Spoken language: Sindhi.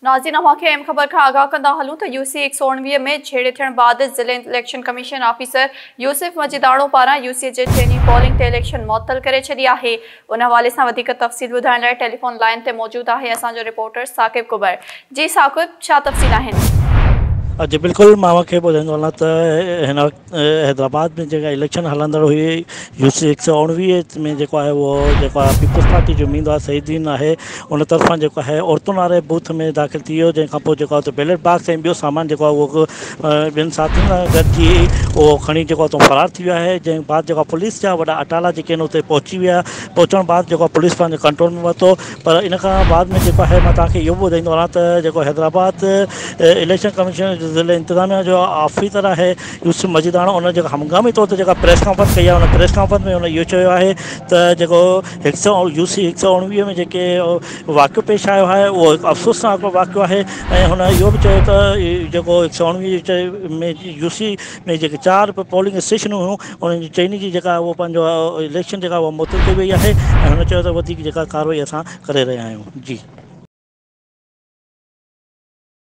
ناظرين اوهان کي اهم خبر کان آگاهه ڪندا هلون ته يو سي 119 ۾ جهيڙي ٿيڻ بعد ضلعي election commission officer Yousuf Majidano پاران يو سي جي چئني پولنگ تي اليڪشن معطل ڪري ڇڏي آهي ان حوالي سان وڌيڪ تفصيل ٻڌائڻ لاء ٽيليفون لائين تي موجود آهي اسان جو رپورٽر ثاقب ڪٻر جي ثاقب ڇا تفصيل آهن. جي بلڪل مان اوهان کي ٻڌائيندو هلان ته هن وقت حيدرآباد ۾ جيڪا اليڪشن هلندڙ هئي يو سي 119 ۾ جيڪو آهي اهو جيڪو آهي پيپلز پارٽي جو اميدوار سعيد دين آهي ان طرفان جيڪو آهي عورتن واري بوٿ ۾ داخل ٿي ويو جنهن کان پوء جيڪو آهي بيلٽ باڪس ۽ ٻيو سامان جيڪو آهي اهو ٻين ساٿين سان گڏجي اهو کڻي جيڪو آهي فرار ٿي ويو آهي جنهن بعد جيڪو پوليس جا وڏا اٽالا جيڪي آهن اتي پهچي ويا پهچڻ بعد جيڪو پوليس پنهنجي ڪنٽرول ۾ ورتو پر ان کان بعد ۾ جيڪو آهي مان توهان کي اهو به ٻڌائيندو هلان ته جيڪو حيدرآباد اليڪشن ڪميشن ضلعي انتظاميا جو آفيسر آهي يوسف مجيداڻو ان جيڪا همگامي طور تي جيڪا پريس ڪانفرنس ڪئي آهي ان پريس ڪانفرنس ۾ هن اهو چيو آهي ته جيڪو هڪ سئو يو سي 119 ۾ جيڪي واقعو پيش آيو آهي اهو هڪ افسوسناڪ واقعو آهي ۽ هن اهو به چيو ته جيڪو 119 ۾ يو سي ۾ جيڪي چار پولنگ اسٽيشنون هيون انهن جي چئني جي جيڪا اهو پنهنجو اليڪشن جيڪا اها معطل ڪئي وئي آهي ۽ هن چيو ته وڌيڪ جيڪا ڪارروائي اسان ڪري رهيا آهيون جي.